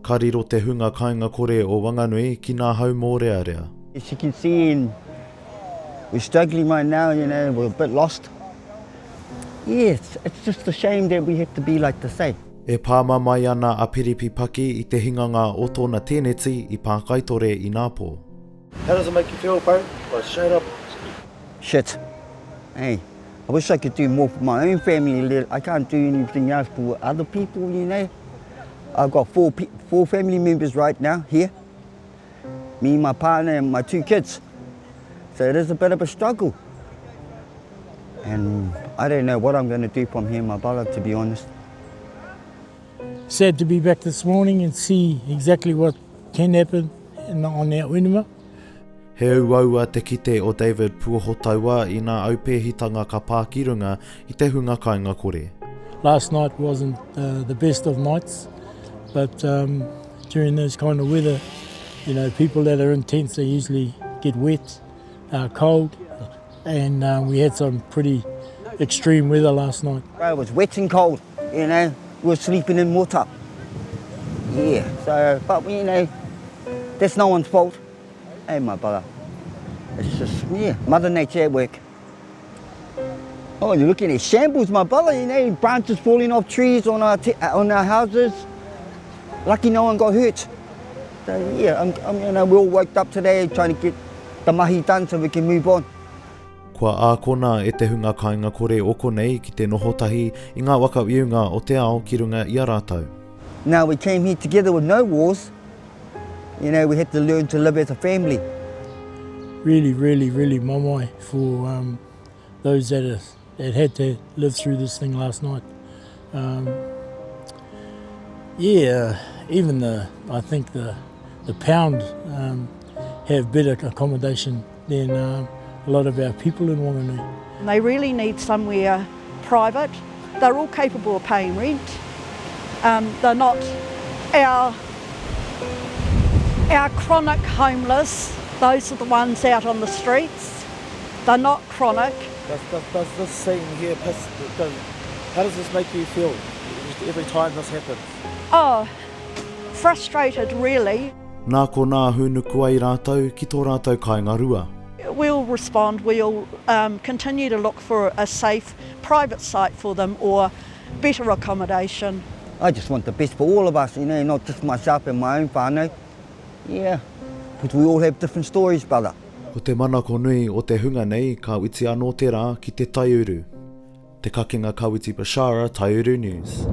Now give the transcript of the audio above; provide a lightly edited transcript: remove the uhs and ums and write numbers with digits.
Ka riro te hunga kāinga kore o Wanganui ki nā hau mōrearea. As you can see in we're struggling right now, you know, we're a bit lost. Yeah, it's, it's just a shame that we have to be like this, eh? E pāmamae ana a Piripi Paki i te hinganga o tōna tēneti i Pākaitore inapō. How does it make you feel, bro? Like straight up. Shit. Hey, I wish I could do more for my own family. I can't do anything else for other people, you know. I've got four, four family members right now here. Me, my partner and my two kids. So it is a bit of a struggle. And I don't know what I'm going to do from here, my brother, to be honest. Sad to be back this morning and see exactly what can happen in the, on that whenua. He uaua te kite o David Puohotaua i ngā aupēhitanga ka pā ki runga i te hunga kāinga kore. Last night wasn't uh, the best of nights, but um, during this kind of weather, you know, people that are in tents, they usually get wet, uh, cold, and uh, we had some pretty extreme weather last night. It was wet and cold, you know, we were sleeping in water. Yeah, so, but you know, that's no one's fault. Hey, my brother. It's just, yeah, Mother Nature at work. Oh, you're looking at shambles, my brother, you know, branches falling off trees on our, on our houses. Lucky no one got hurt. So, yeah, I'm, I'm, you know, we all woke up today trying to get the mahi done so we can move on. Kua ākona e te hunga kāinga kore o konei ki te noho tahi i ngā waka whiunga o te ao ki runga i a rātou. Now we came here together with no wars, you know, we had to learn to live as a family. Really, really, really mamae for um, those that, are, that had to live through this thing last night. Um, yeah, even the, I think the, the pound um, have better accommodation than um, a lot of our people in Wanganui. They really need somewhere private. They're all capable of paying rent. Um, they're not our, our chronic homeless, those are the ones out on the streets. They're not chronic. Does, does, does this scene here piss, does, how does this make you feel every time this happens? Oh, frustrated really. Nā konā hūnuku ai rātou ki tō rātou kāinga rua. We'll respond, we'll um, continue to look for a safe private site for them or better accommodation. I just want the best for all of us, you know, not just myself and my own whānau. Yeah, because we all have different stories, brother. Ko te manako nui o te hunga nei ka witi anō te rā ki te taiuru. Te Kakenga Kawiti Bashara, Taiuru News.